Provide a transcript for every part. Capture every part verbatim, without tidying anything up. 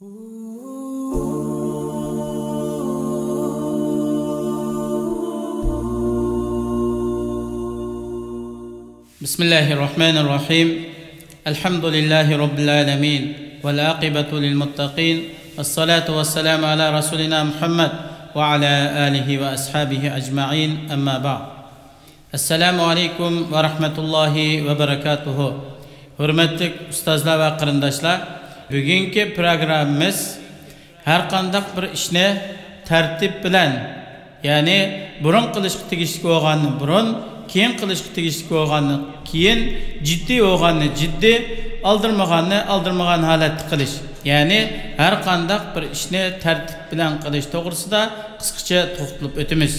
بسم الله الرحمن الرحيم. الحمد لله رب العالمين، والعاقبة للمتقين، والصلاة والسلام على رسولنا محمد وعلى آله وأصحابه أجمعين، أما بعد. السلام عليكم ورحمة الله وبركاته. ھۆرمەتلىك ئۇستازلار ۋە قېرىنداشلار، بۈگۈنكى پروگراممىمىز ھەر قانداق بىر ئىشنى تەرتىپ بىلەن، يەنى بۇرۇن قىلىشقا تېگىشلىك بولغاننى بۇرۇن، كېيىن قىلىشقا تېگىشلىك بولغاننى كېيىن، جىددىي بولغاننى جىددىي، ئالدىرىمىغاننى ئالدىرىمىغان ھالەتتە قىلىش، يەنى ھەر قانداق بىر ئىشنى تەرتىپ بىلەن قىلىش توغرىسىدا قىسقىچە توختىلىپ ئۆتىمىز.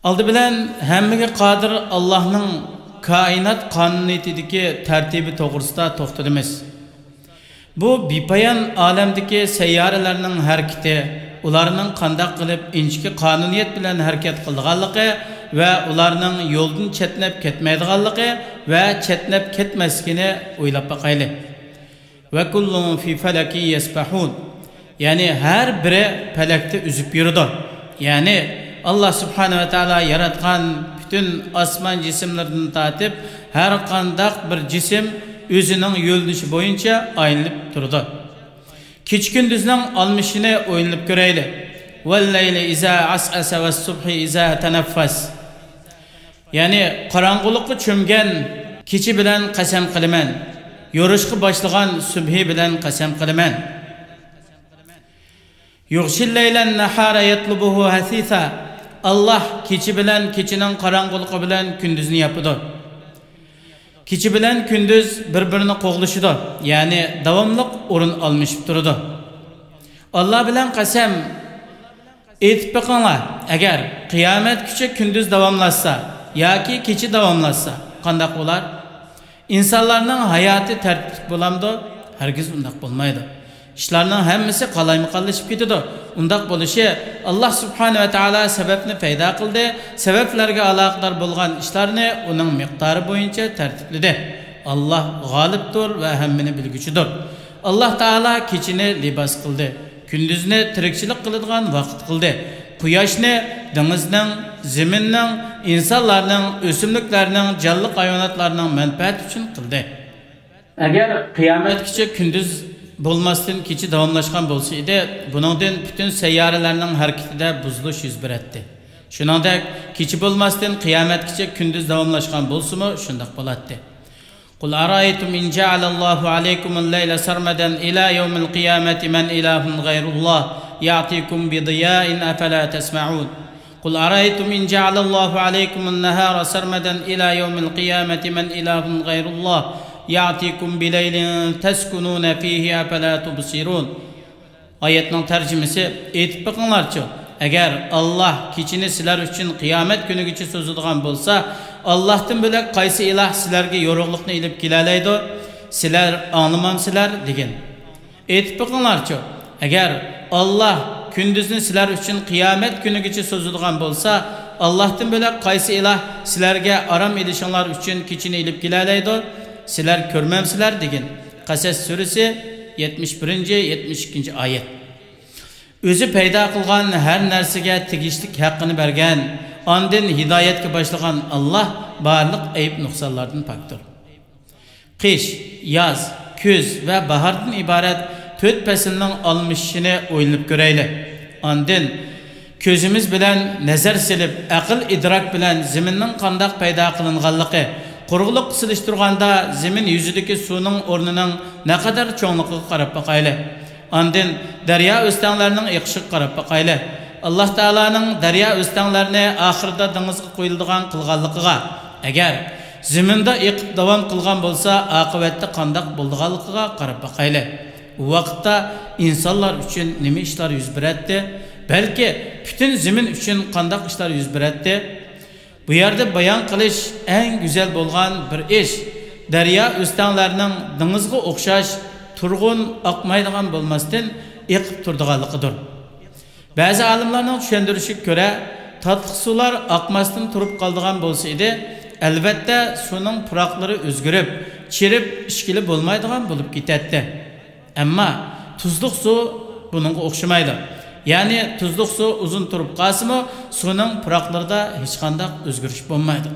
ئالدى بىلەن ھەممىگە قادىر ئاللاھنىڭ كائىنات قانۇنىيىتىدىكى تەرتىپى توغرىسىدا توختىلىمىز. بۇ بىپايان ئالەمدىكى سەييارىلەرنىڭ ھەرىكىتى، ئۇلارنىڭ قانداق قىلىپ ئىنچىكە قانۇنىيەت بىلەن ھەرىكەت قىلىدىغانلىقى ۋە ئۇلارنىڭ يولدىن چەتنەپ كەتمەيدىغانلىقى ۋە چەتنەپ كەتمەسلىكىنى ئويلاپ باقايلى. وكل في فلك يسبحون. يەنى ھەر بىرى پەلەكتە ئۈزۈپ يۈرىدۇ. يەنى ئاللا سۇبھانەھۇ ۋە تائالا ياراتقان پۈتۈن ئاسمان جىسىملىرىدىن تارتىپ ھەر قانداق بىر جىسىم ئۆزىنىڭ يۆنىلىشى بويىچە ئايلىنىپ تۇرىدۇ. كېچە كۈندۈزنىڭ ئالمىشىشىنى ئويلىنىپ كۆرەيلى. والليل إذا عسعس والصبح إذا تنفس. يەنى قاراڭغۇلۇققا چۆمگەن كېچە بىلەن قەسەم قىلىمەن، يورۇشقا باشلىغان سۈبھى بىلەن قەسەم قىلىمەن. يغشي الليل النهار يطلبه حثيثا. ئاللا كېچە بىلەن كېچىنىڭ قاراڭغۇلۇقى بىلەن كۈندۈزنى ياپىدۇ. كېچە بىلەن كۈندۈز بىر-بىرىنى قوغلىشىدۇ، يەنى داۋاملىق ئورۇن ئالمىشىپ تۇرىدۇ. ئاللا بىلەن قەسەم، ئېيتىپ بېقىڭلار، ئەگەر قىيامەتكىچە كۈندۈز داۋاملاشسا ياكى كېچە داۋاملاشسا، قانداق بولار؟ ئىنسانلارنىڭ ھاياتى تەرتىپلىك بولامدۇ؟ ھەرگىز ئۇنداق بولمايدۇ. ئىشلارنىڭ ھەممىسى قالايمىقانلىشىپ كېتىدۇ. ئۇنداق بولۇشى ئاللا سۇبھانەھۇ ۋە تائالا سەۋەبنى پەيدا قىلدى، سەۋەبلەرگە ئالاقىدار بولغان ئىشلارنى ئۇنىڭ مىقدارى بويىچە تەرتىپلىدى. ئاللا غالىبتۇر ۋە ھەممىنى بىلگۈچىدۇر. ئاللا تائالا كېچىنى لىباس قىلدى، كۈندۈزنى تىرىكچىلىك قىلىدىغان ۋاقىت قىلدى. قۇياشنى دېڭىزنىڭ، زېمىننىڭ، ئىنسانلارنىڭ، ئۆسۈملۈكلەرنىڭ، جانلىق ھايۋاناتلارنىڭ مەنپەئەتى ئۈچۈن قىلدى. ئەگەر قىيامەتكىچە كۈندۈز بولماستىن كېچە داۋاملاشقان بولسا ئىدى، بۇنىڭدىن پۈتۈن سەييارىلەرنىڭ ھەرىكىتىدە بۇزۇلۇش يۈز بېرەتتى. شۇنىڭدەك، كېچە بولماستىن قىيامەتكىچە كۈندۈز داۋاملاشقان بولسىمۇ شۇنداق بولاتتى. قل أرأيتم إن جعل الله عليكم الليل سرمدا إلى يوم القيامة من إله غير الله يأتيكم بضياء أفلا تسمعون. قل أرأيتم إن جعل الله عليكم النهار سرمدا إلى يوم القيامة من إله غير الله يأتيكم بليل تسكنون فيه أفلا تبصرون. ئايەتنىڭ تەرجىمىسى، ئېيتىپ بېقىڭلارچۇ، ئەگەر ئاللا كېچىنى سىلەر ئۈچۈن قىيامەت كۈنىگىچە سوزىدىغان بولسا، ئاللاھتىن بۆلەك قايسى ئىلاھ سىلەرگە يورۇقلۇقنى ئېلىپ كېلەلەيدۇ؟ سىلەر ئاڭلىمامسىلەر؟ دېگىن. ئېيتىپ بېقىڭلارچۇ، ئەگەر ئاللا كۈندۈزنى سىلەر ئۈچۈن قىيامەت كۈنىگىچە سوزىدىغان بولسا، ئاللاھتىن بۆلەك قايسى ئىلاھ سىلەرگە ئارام ئېلىشىڭلار ئۈچۈن كېچىنى ئېلىپ كېلەلەيدۇ؟ سىلەر كۆرمەمسىلەر؟ دېگىن. قەسەس سۈرىسى، يەتمىش بىرىنچى، يەتمىش ئىككىنچى ئايەت. ئۆزى پەيدا قىلغان ھەر نەرسىگە تېگىشلىك ھەققىنى بەرگەن، ئاندىن ھىدايەتكە باشلىغان ئاللا بارلىق ئەيىب نۇقسانلاردىن پاكتۇر. قىش، ياز، كۈز ۋە باھاردىن ئىبارەت تۆت پەسىلنىڭ ئالمىشىشىنى ئويلىنىپ كۆرەيلى. ئاندىن كۆزىمىز بىلەن نەزەر سېلىپ، ئەقىل ئىدراك بىلەن زېمىننىڭ قانداق پەيدا قىلىنغانلىقى، قۇرۇقلۇققا سېلىشتۇرغاندا زېمىن يۈزىدىكى سۇنىڭ ئورنىنىڭ نەقەدەر چوڭلۇقىغا قاراپ باقايلى. ئاندىن دەريا ئۆستەڭلەرنىڭ ئېقىشىغا قاراپ باقايلى. ئاللا تائالانىڭ دەريا ئۆستەڭلەرنى ئاخىرىدا دېڭىزغا قۇيۇلىدىغان قىلغانلىقىغا، ئەگەر زېمىندا ئېقىپ داۋام قىلغان بولسا، ئاقىۋەتتە قانداق بولىدىغانلىقىغا قاراپ باقايلى. ئۇ ۋاقىتتا ئىنسانلار ئۈچۈن نېمە ئىشلار يۈز بېرەتتى؟ بەلكى پۈتۈن زېمىن ئۈچۈن قانداق ئىشلار يۈز بېرەتتى؟ بۇ يەردە بايان قىلىش ئەڭ گۈزەل بولغان بىر ئىش، دەريا ئۆستەڭلەرنىڭ دېڭىزغا ئوخشاش تۇرغۇن، ئاقمايدىغان بولماستىن، ئېقىپ تۇرىدىغانلىقىدۇر. بەزى ئالىملارنىڭ چۈشەندۈرۈشىگە كۆرە، تاتلىق سۇلار ئاقماستىن تۇرۇپ قالىدىغان بولسا ئىدى، ئەلۋەتتە، سۇنىڭ پۇراقلىرى ئۆزگىرىپ، چىرىپ ئىچكىلى بولمايدىغان بولۇپ كېتەتتى. ئەمما تۇزلۇق سۇ بۇنىڭغا ئوخشىمايدۇ. يەنى تۇزلۇق سۇ ئۇزۇن تۇرۇپ قالسىمۇ، سۇنىڭ پۇراقلىرىدا ھېچقانداق ئۆزگىرىش بولمايدۇ.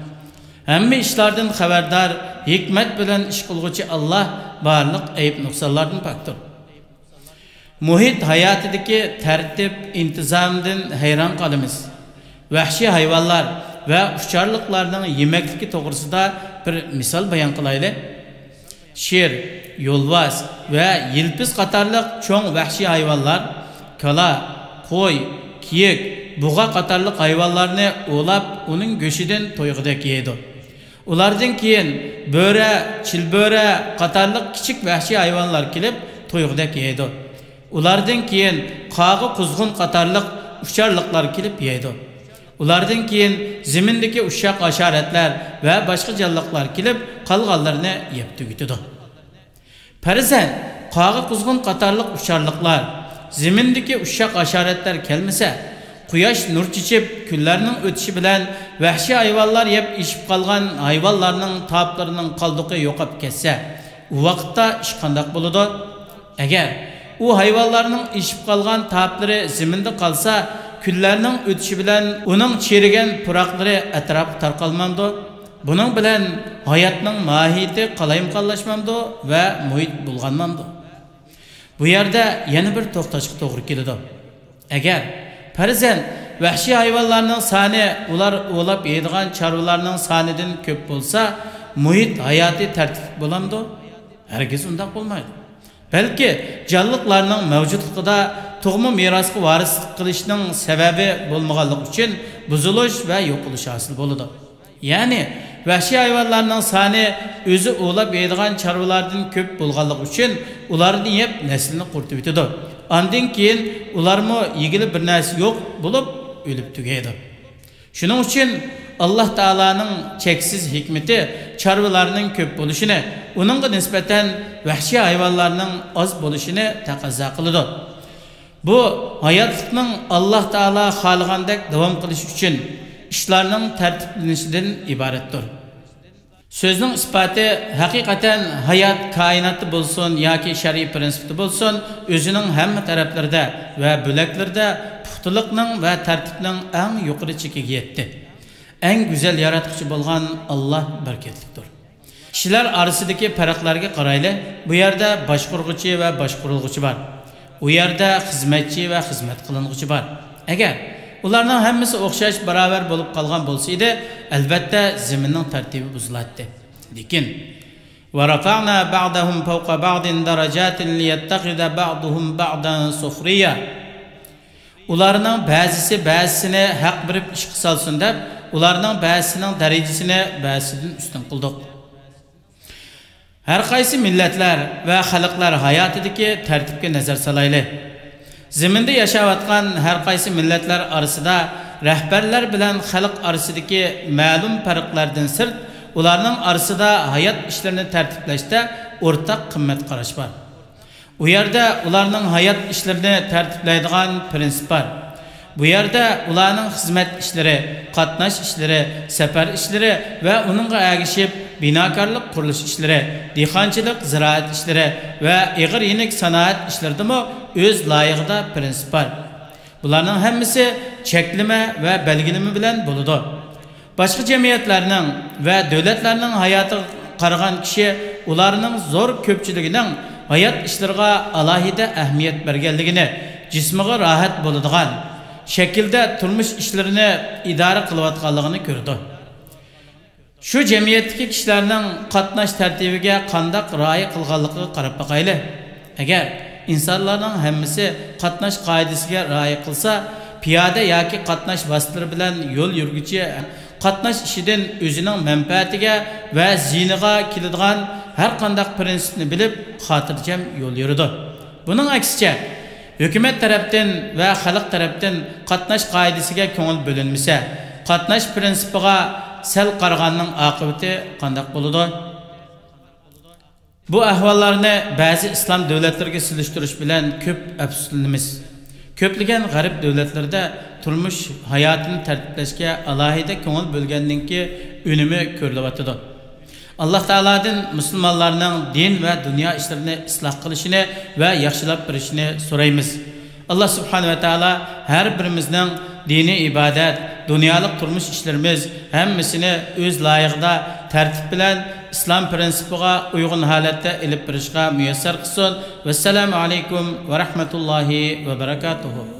ھەممە ئىشلاردىن خەۋەردار، ھېكمەت بىلەن ئىش قىلغۇچى ئاللاھ بارلىق ئەيىب-نۇقسانلاردىن پاكتۇر. مۇھىت ھاياتىدىكى تەرتىپ، ئىنتىزامدىن ھەيران قالىمىز. ۋەھشىي ھايۋانلار ۋە ئۇچارلىقلارنىڭ يېمەكلىكى توغرىسىدا بىر مىسال بايان قىلايلى. شىر، يولۋاس ۋە يىلپىز قاتارلىق چوڭ ۋەھشىي ھايۋانلار، كالا، قوي، كىيىك، بۇغا قاتارلىق ھايۋانلارنى ئوۋلاپ، ئۇنىڭ گۆشىدىن تويغۇدەك يەيدۇ. ئۇلاردىن كېيىن بۆرە، چىلبۆرە قاتارلىق كىچىك ۋەھشىي ھايۋانلار كېلىپ تويغۇدەك يەيدۇ. ئۇلاردىن كېيىن قاغا، قۇزغۇن قاتارلىق ئۇچارلىقلار كېلىپ يەيدۇ. ئۇلاردىن كېيىن زېمىندىكى ئۇششاق ھاشاراتلار ۋە باشقا جانلىقلار كېلىپ قالغانلىرىنى يەپ تۈگىتىدۇ. پەرزەن، قاغا، قۇزغۇن قاتارلىق ئۇچارلىقلار، زېمىندىكى ئۇششاق ھاشاراتلار كەلمىسە، قۇياش نۇر چېچىپ، كۈنلەرنىڭ ئۆتۈشى بىلەن ۋەھشىي ھايۋانلار يەپ ئېشىپ قالغان ھايۋانلارنىڭ تاپلىرىنىڭ قالدۇقى يوقاپ كەتسە، ئۇ ۋاقىتتا ئىش قانداق بولىدۇ؟ ئەگەر ئۇ ھايۋانلارنىڭ ئېشىپ قالغان تاپلىرى زېمىندا قالسا، كۈنلەرنىڭ ئۆتۈشى بىلەن ئۇنىڭ چىرىگەن پۇراقلىرى ئەتراپقا تارقالمامدۇ؟ بۇنىڭ بىلەن ھاياتنىڭ ماھىيىتى قالايمىقانلاشمامدۇ ۋە مۇھىت بۇلغانمامدۇ؟ بۇ يەردە يەنە بىر توختاشقا توغرا كېلىدۇ. ئەگەر، پەرزەن، ۋەھشىي ھايۋانلارنىڭ سانى ئۇلار ئوۋلاپ يەيدىغان چارۋىلارنىڭ سانىدىن كۆپ بولسا، مۇھىت ھاياتى تەرتىپلىك بولامدۇ؟ ھەرگىز ئۇنداق بولمايدۇ. بەلكى جانلىقلارنىڭ مەۋجۇتلۇقىدا تۇغما مىراسقا ۋارىسلىق قىلىشنىڭ سەۋەبى بولمىغانلىقى ئۈچۈن بۇزۇلۇش ۋە يوقىلىش ھاسىل بولىدۇ. يەنى ۋەھشىي ھايۋانلارنىڭ سانى ئۆزى ئوۋلاپ يەيدىغان چارۋىلاردىن كۆپ بولغانلىقى ئۈچۈن ئۇلارنى يەپ نەسلىنى قۇرۇتۇۋېتىدۇ. ئاندىن كېيىن ئۇلارمۇ يېگىلى بىر نەرسە يوق بولۇپ ئۆلۈپ تۈگەيدۇ. شۇنىڭ ئۈچۈن ئاللاھ تائالانىڭ چەكسىز ھېكمىتى چارۋىلارنىڭ كۆپ بولۇشىنى، ئۇنىڭغا نىسبەتەن ۋەھشىي ھايۋانلارنىڭ ئاز بولۇشىنى تەقەززا قىلىدۇ. بۇ ھاياتلىقنىڭ ئاللاھ تائالا خالىغاندەك داۋام قىلىشى ئۈچۈن ئىشلارنىڭ تەرتىپلىنىشىدىن ئىبارەتتۇر. سۆزنىڭ ئىسپاتى، ھەقىقەتەن ھايات كائىناتتا بولسۇن ياكى شەرئىي پىرىنسىپتا بولسۇن، ئۆزىنىڭ ھەممە تەرەپلىرىدە ۋە بۆلەكلىرىدە پۇختىلىقنىڭ ۋە تەرتىپنىڭ ئەڭ يۇقىرى چېكىگە يەتتى. ئەڭ گۈزەل ياراتقۇچى بولغان ئاللاھ بەرىكەتلىكتۇر. كىشىلەر ئارىسىدىكى پەرقلەرگە قارايلى. بۇ يەردە باشقۇرغۇچى ۋە باشقۇرۇلغۇچى بار. ئۇ يەردە خىزمەتچى ۋە خىزمەت قىلىنغۇچى بار. ئەگەر ئۇلارنىڭ ھەممىسى ئوخشاش باراۋەر بولۇپ قالغان بولسا ئىدى، ئەلۋەتتە زېمىننىڭ تەرتىپى بۇزۇلاتتى. لېكىن، ورفعنا بعضهم فوق بعض درجات ليتخذ بعضهم بعضا سخريا. ئۇلارنىڭ بەزىسى بەزىسىنى ھەق بېرىپ ئىشقا سالسۇن دەپ، ئۇلارنىڭ بەزىسىنىڭ دەرىجىسىنى بەزىسىدىن ئۈستۈن قىلدۇق. ھەر قايسى مىللەتلەر ۋە خەلقلەر ھاياتىدىكى تەرتىپكە نەزەر سالايلى. زېمىندا ياشاۋاتقان ھەر قايسى مىللەتلەر ئارىسىدا رەھبەرلەر بىلەن خەلق ئارىسىدىكى مەلۇم پەرقلەردىن سىرت، ئۇلارنىڭ ئارىسىدا ھايات ئىشلىرىنى تەرتىپلەشتە ئورتاق قىممەت قاراش بار. ئۇ يەردە ئۇلارنىڭ ھايات ئىشلىرىنى تەرتىپلەيدىغان پىرىنسىپ بار. بۇ يەردە ئۇلارنىڭ خىزمەت ئىشلىرى، قاتناش ئىشلىرى، سەپەر ئىشلىرى ۋە ئۇنىڭغا ئەگىشىپ بىناكارلىق، قۇرۇلۇش ئىشلىرى، دېھقانچىلىق، زىرائەت ئىشلىرى ۋە ئېغىر يېنىك سانائەت ئىشلىرىدىمۇ ئۆز لايىقىدا پىرىنسىپ بار. بۇلارنىڭ ھەممىسى چەكلىمە ۋە بەلگىلىمە بىلەن بولىدۇ. باشقا جەمئىيەتلەرنىڭ ۋە دۆلەتلەرنىڭ ھاياتىغا قارىغان كىشى ئۇلارنىڭ زور كۆپچىلىكىنىڭ ھايات ئىشلىرىغا ئالاھىدە ئەھمىيەت بەرگەنلىكىنى، جىسمىغا راھەت بولىدىغان شەكىلدە تۇرمۇش ئىشلىرىنى ئىدارە قىلىۋاتقانلىقىنى كۆرىدۇ. شۇ جەمئىيەتتىكى كىشىلەرنىڭ قاتناش تەرتىپىگە قانداق رىئايە قىلغانلىقىغا قاراپ باقايلى. ئەگەر ئىنسانلارنىڭ ھەممىسى قاتناش قائىدىسىگە رىئايە قىلسا، پىيادە ياكى قاتناش ۋاسىتىلىرى بىلەن يول يۈرگۈچى قاتناش ئىشىدىن ئۆزىنىڭ مەنپەئەتىگە ۋە زىيىنىغا كېلىدىغان ھەر قانداق پىرىنسىپنى بىلىپ، خاتىرجەم يول يۈرىدۇ. بۇنىڭ ئەكسىچە، ھۆكۈمەت تەرەپتىن ۋە خەلق تەرەپتىن قاتناش قائىدىسىگە كۆڭۈل بۆلۈنمىسە، قاتناش پىرىنسىپىغا سەل قارىغاننىڭ ئاقىۋىتى قانداق بولىدۇ؟ بۇ ئەھۋاللارنى بەزى ئىسلام دۆلەتلىرىگە سېلىشتۇرۇش بىلەن كۆپ ئەپسۇسلىنىمىز. كۆپلىگەن غەرب دۆلەتلىرىدە تۇرمۇش ھاياتىنى تەرتىپلەشكە ئالاھىدە كۆڭۈل بۆلگەننىڭكى ئۈنۈمى كۆرۈلۈۋاتىدۇ. ئاللاھ تائالادىن مۇسۇلمانلارنىڭ دىن ۋە دۇنيا ئىشلىرىنى ئىسلاھ قىلىشىنى ۋە ياخشىلاپ بېرىشىنى سورايمىز. ئاللاھ سۇبھانەھۇ ۋە تائالا ھەر بىرىمىزنىڭ دىنىي ئىبادەت، دۇنيالىق تۇرمۇش ئىشلىرىمىز ھەممىسىنى ئۆز لايىقىدا، تەرتىپ بىلەن، ئىسلام پىرىنسىپىغا ئۇيغۇن ھالەتتە ئېلىپ بېرىشقا مۇيەسسەر قىلسۇن. ۋەسسالامۇ ئەلەيكۇم ۋە رەھمەتۇللاھى ۋە بەرەكاتۇھۇ.